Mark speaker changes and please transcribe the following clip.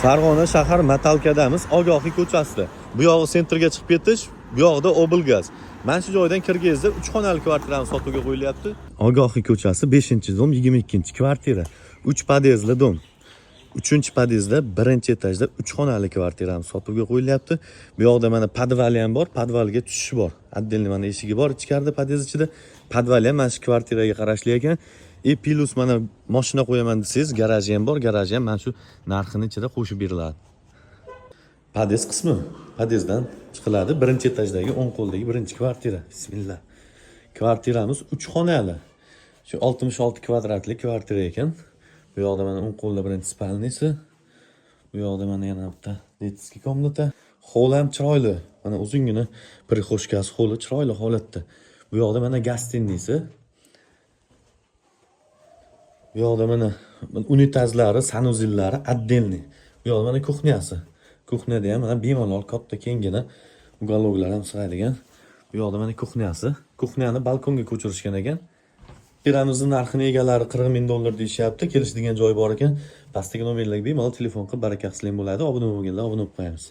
Speaker 1: Farg'ona shahar Matalkadamiz, Ogohiy ko'chasida. Bu yog'i центр ga chiqib ketish, bu yoqda облгаз. Mana shu joydan kirgizda 3 xonali kvartiramiz sotuvga qo'yilyapti. Ogohiy ko'chasi, 5-дом, 22-kvartira. 3 подъезд li дом. 3-подъезд da, 1-этаж da 3 xonali kvartiramiz sotuvga qo'yilyapti. Bu yoqda mana подвал i ham bor, подвал ga tushishi bor. Отдельный mana eshigi bor ichkarida, подъезд ichida. Подвал ham mana shu kvartiraga qarashli ekan. И плюс mana mashina qo'yaman desangiz, garaji ham bor, garaji ham mana shu narxini ichida qo'shib beriladi. Подъезд qismi. Подъезд dan chiqiladi. 1-этаж dagi o'ng qo'ldagi 1-kvartira. Bismillah. Kvartiramiz 3 xonali. Shu 66 kvadratli kvartira ekan. Bu yoqda mana o'ng qo'lda birinchi спальня si. Bu yoqda mana yana bitta детский комната. Hovli ham chiroyli. Mana uzungina прихожка si, hovli chiroyli holatda. Bu yoqda mana гостиный si. Bu yoqda mana unitazlari, санузел lari отдельный. Bu yoqda mana кухня si. Кухня da ham mana bemalol katta, kenggina уголок lar ham sig'adigan. Bu yoqda mana кухня si. Кухня ni balkonga ko'chirishgan ekan. Kvartiramizni narxini egalari 40 ming dollar deyishyapti. Kelishadigan joyi bor ekan. Pastdagi nomerlarga bemalol telefon qilib baraka qilsang bo'ladi. Obuna bo'lmaganlar obuna bo'lib qo'yamiz.